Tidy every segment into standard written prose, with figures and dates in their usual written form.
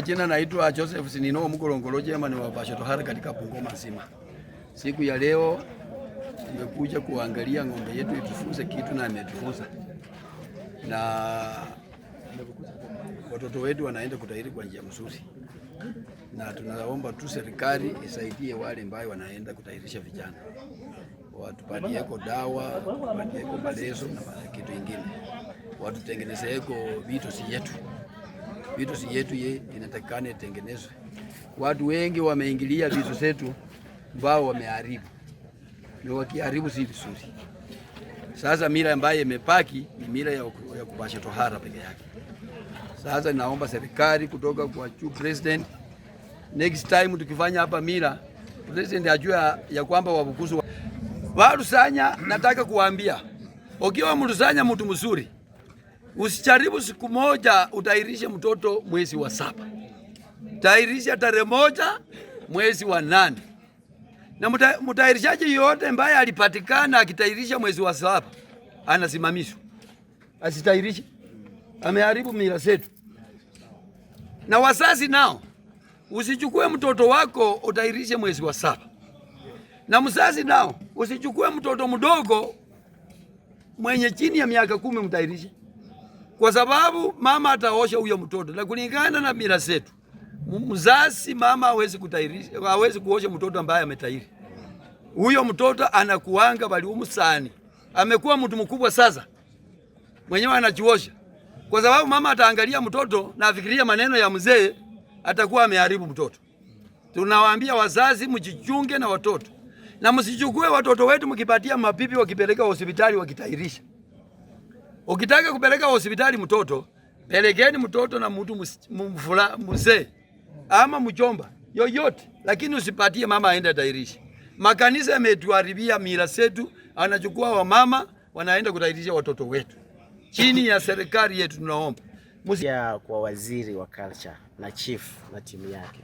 Majina naitwa Joseph Sinino Mugolongolo, chairman wa Bashotohara katika Bungoma nzima. Siku ya leo tumekuja kuangalia ng'ombe yetu itufunze kitu na imetufunza, na watoto wetu wanaenda kutahiri kwa njia mzuri, na tunaomba tu serikali isaidie wale ambao wanaenda kutahirisha vijana, watupatieko dawa, watupatieko maleso na kitu ingine, watutengenezeko vitu si yetu vitu si yetu ye inatakikana itengenezwe. Watu wengi wameingilia vitu zetu ambao wameharibu, na wakiharibu si vizuri. Sasa mila ambayo imepaki ni mila ya kupasha tohara peke yake. Sasa naomba serikali kutoka kwa juu president, next time tukifanya hapa mila, president ajue ya kwamba Wabukusu Walusanya. Nataka kuambia ukiwa Mlusanya mtu mzuri, usijaribu siku moja utairishe mtoto mwezi wa 7, tairisha tarehe 1 mwezi wa 8. Na mtairishaji yote ambaye alipatikana akitairisha mwezi wa 7 anasimamishwa, asitairishe, ameharibu mila zetu. Na wazazi nao, usichukue mtoto wako utairishe mwezi wa 7. Na mzazi nao, usichukue mtoto mdogo mwenye chini ya miaka 10 mtairishe, kwa sababu mama ataosha huyo mtoto, na kulingana na mila zetu mzazi mama hawezi kutairisha, hawezi kuosha mtoto ambaye ametairi. Huyo mtoto anakuanga bali umusani, amekuwa mtu mkubwa sasa, mwenyewe anajiosha, kwa sababu mama ataangalia mtoto na afikiria maneno ya mzee, atakuwa ameharibu mtoto. Tunawaambia wazazi, mjichunge na watoto na msichukue watoto wetu mkipatia mapipi wakipeleka hospitali wakitairisha. Ukitaka kupeleka hospitali mtoto, pelekeni mtoto na mtu mzee ama mjomba yoyote, lakini usipatie mama aende atairishe. Makanisa yametuharibia mila zetu, anachukua wamama wanaenda kutairisha watoto wetu. Chini ya serikali yetu tunaomba ya kwa waziri wa culture na chief na timu yake,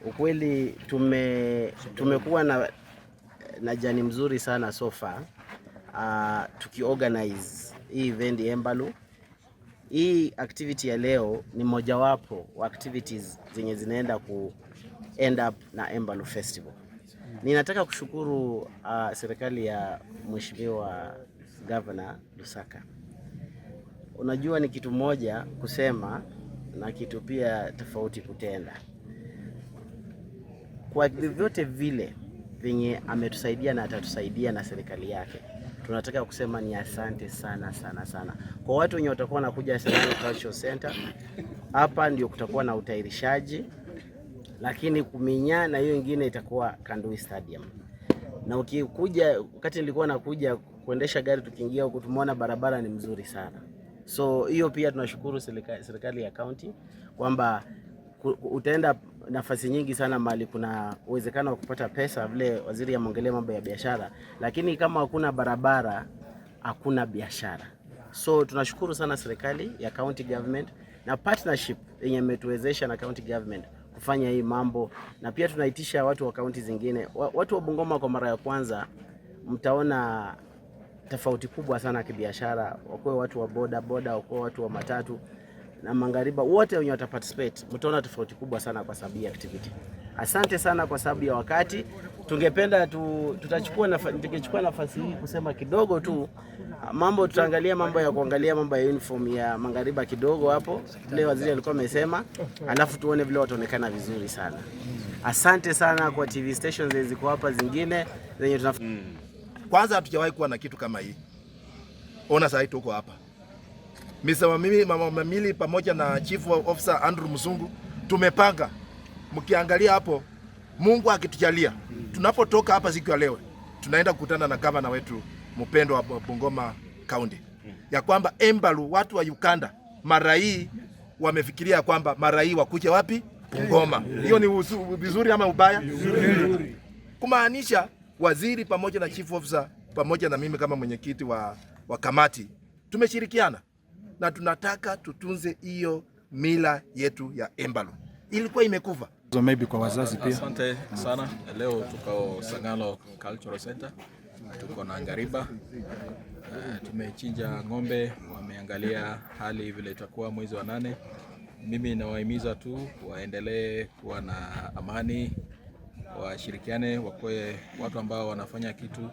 ukweli tumekuwa na journey mzuri sana so far, tukiorganize hii event Embalu. Hii activity ya leo ni mojawapo wa activities zenye zinaenda ku end up na Embalu Festival. Ninataka kushukuru serikali ya Mheshimiwa Governor Lusaka. Unajua ni kitu moja kusema na kitu pia tofauti kutenda. Kwa vyovyote vile venye ametusaidia na atatusaidia na serikali yake, tunataka kusema ni asante sana sana sana kwa watu wenye watakuwa wanakuja Sang'alo Cultural Center. Hapa ndio kutakuwa na utairishaji, lakini kuminya na hiyo ingine itakuwa Kandui Stadium. Na ukikuja, wakati nilikuwa nakuja kuendesha gari, tukiingia huku tumeona barabara ni mzuri sana, so hiyo pia tunashukuru serikali ya county kwamba utaenda nafasi nyingi sana mahali kuna uwezekano wa kupata pesa, vile waziri ameongelea mambo ya biashara, lakini kama hakuna barabara hakuna biashara. So tunashukuru sana serikali ya county government na partnership yenye imetuwezesha na county government kufanya hii mambo, na pia tunaitisha watu wa kaunti zingine, watu wa Bungoma kwa mara ya kwanza mtaona tofauti kubwa sana kibiashara, wakuwe watu wa boda boda, wakuwe watu wa matatu na mangariba, wote wenye wata participate mtaona tofauti kubwa sana kwa sababu ya activity. Asante sana kwa sababu ya wakati, tungependa tungechukua nafasi hii kusema kidogo tu mambo, tutaangalia mambo ya kuangalia mambo ya uniform ya mangariba kidogo hapo, vile waziri alikuwa amesema, alafu tuone vile wataonekana vizuri sana. Asante sana kwa TV stations zenye ziko hapa zingine zenye tuna Kwanza hatujawahi kuwa na kitu kama hii. Ona sasa tuko hapa. Mr. Mimi Mama Mamili pamoja na Chief Officer Andrew Mzungu tumepanga. Mkiangalia hapo, Mungu akitujalia, tunapotoka hapa siku ya leo tunaenda kukutana na gavana wetu mpendwa wa Bungoma County, ya kwamba Embalu watu wa Uganda mara hii wamefikiria kwamba mara hii wakuje wapi? Bungoma. Hiyo ni vizuri ama ubaya? Kumaanisha waziri pamoja na chief officer pamoja na mimi kama mwenyekiti wa kamati tumeshirikiana na tunataka tutunze hiyo mila yetu ya Embalu. Ilikuwa imekufa. So maybe kwa wazazi pia. Asante sana. Leo tuko Sang'alo Cultural Center, tuko na ngariba. Tumechinja ng'ombe, wameangalia hali vile itakuwa mwezi wa 8 Mimi nawahimiza tu waendelee kuwa na amani, washirikiane, wakuwe watu ambao wanafanya kitu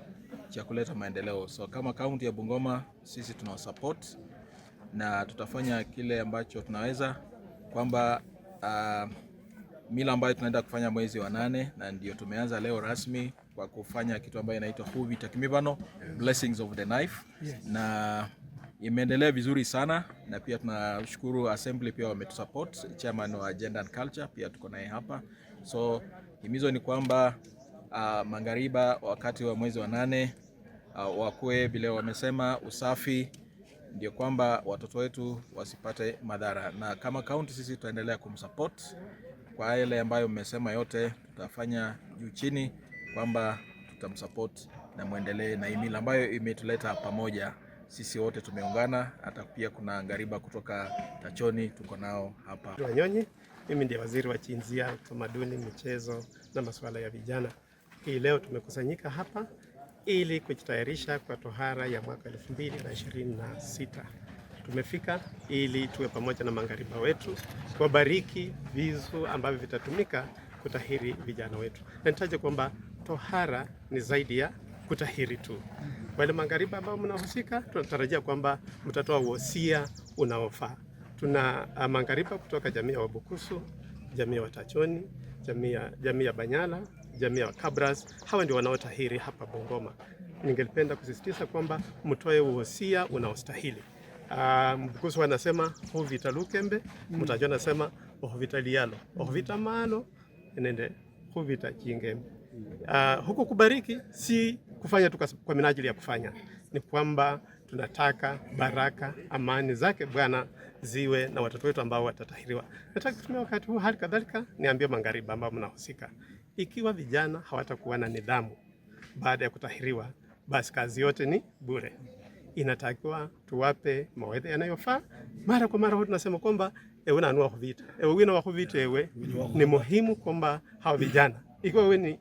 cha kuleta maendeleo. So kama kaunti ya Bungoma sisi tunawasupport na tutafanya kile ambacho tunaweza kwamba mila ambayo tunaenda kufanya mwezi wa 8 na ndio tumeanza leo rasmi kwa kufanya kitu ambayo inaitwa Huvita Kimibano, Blessings of the Knife. Na imeendelea vizuri sana, na pia tunashukuru assembly pia wametusupport, chairman wa Gender and Culture pia tuko naye hapa. So himizo ni kwamba mangariba wakati wa mwezi wa 8 wakuwe vile wamesema usafi, ndio kwamba watoto wetu wasipate madhara, na kama kaunti sisi tutaendelea kumsupport kwa yale ambayo mmesema yote, tutafanya juu chini kwamba tutamsupport na muendelee na mila ambayo imetuleta pamoja sisi wote tumeungana. Hata pia kuna ngariba kutoka Tachoni tuko nao hapa. Wanyonyi, mimi ndiye waziri wa jinsia, utamaduni, michezo na masuala ya vijana. Hii leo tumekusanyika hapa ili kujitayarisha kwa tohara ya mwaka 2026. Tumefika ili tuwe pamoja na mangariba wetu kuwabariki visu ambavyo vitatumika kutahiri vijana wetu. Na nitaje kwamba tohara ni zaidi ya kutahiri tu. Wale mangariba ambao mnahusika, tunatarajia kwamba mtatoa wosia unaofaa. Tuna mangariba kutoka jamii ya Wabukusu, jamii ya Watachoni, jamii ya Banyala, jamii ya Kabras. Hawa ndio wanaotahiri hapa Bungoma. Ningelipenda kusisitiza kwamba mtoe wosia unaostahili. Mbukusu wanasema huvita lukembe, Mtajwa anasema huvita lialo, huvita malo nende huvita chingembe. Huku kubariki si kufanya tu kwa minajili ya kufanya, ni kwamba tunataka baraka, amani zake Bwana ziwe na watoto wetu ambao watatahiriwa. Nataka kutumia wakati huu hali kadhalika niambie mangariba ambao mnahusika, ikiwa vijana hawatakuwa na nidhamu baada ya kutahiriwa, basi kazi yote ni bure. Inatakiwa tuwape mawaidha yanayofaa. Mara kwa mara tunasema kwamba ewe nanua kuvita, ewe wina wa kuvita, ewe ni muhimu kwamba hawa vijana, ikiwa wewe ni